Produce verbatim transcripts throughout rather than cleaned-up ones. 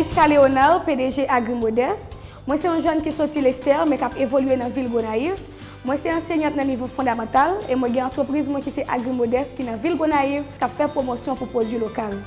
Ishka Léonard, P D G Agri Modès. Mwen se yon jèn ki soti Lestè, men k ap evolye nan vil Gonayiv. Mwen se ansèyant nan nivo fondamantal e mwen gen antrepriz mwen ki se Agri Modès ki nan vil Gonayiv k ap fè pwomosyon pou pwodui lokal.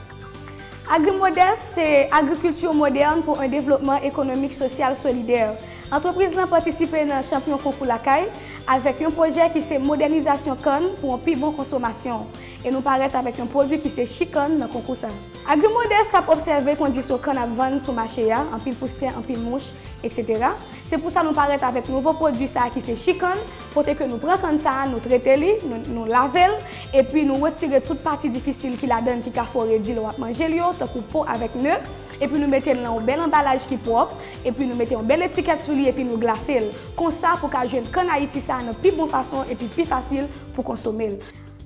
Agri Modès se agrikilti modèn pou yon devlopman ekonomik, sosyal, solidè. Antrepriz lan patisipe nan chanpyon konkou lakay avèk yon pwojè ki se modènizasyon kann pou yon pi bon konsomasyon. E nou parèt avèk yon pwodui ki se chikann nan konkou sa. Agri Modès t ap obsève kondisyon kann ap vann sou mache a, anpil pousyè, anpil mouch, etsetera. Se pou sa nou parèt avèk nouvo pwodui sa a ki se chikann, kote ke nou pran kann sa a, nou trete li, nou, nou lave l, epi nou retire tout pati difisil ki ladan l ki ka fè w redi lè w ap manje l yo, tankou po avèk ne, epi nou mete l nan yon bèl anbalaj ki pwòp, epi nou mete yon bèl etikèt sou li, epi nou glase l. Konsa pou ka jwenn kann Ayiti sa a nan pi bon fason epi pi fasil pou konsome l.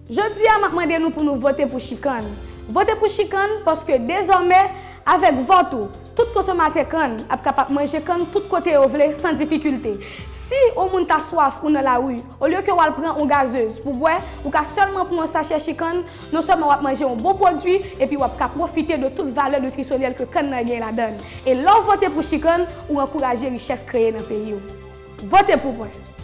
Jodi a, m ap mande nou pou nou vote pou chikann. Vote pou chikann paske dezòmè, avèk vòt ou, tout konsomatè kann ap kapab manje kann tout kote yo vle san difikilte. Si yon moun ta swaf ou nan lari, olye ke w al pran yon gazez pou bwè, ou ka sèlman pran yon sachè chikann, non sèlman w ap manje yon bon pwodui, epi w ap ka pwofite de tout valè nitrisyonèl ke kann nan gen ladan l. E lè w vote pou chikann, ou ankouraje richès kreye nan peyi w. Vote pou mwen!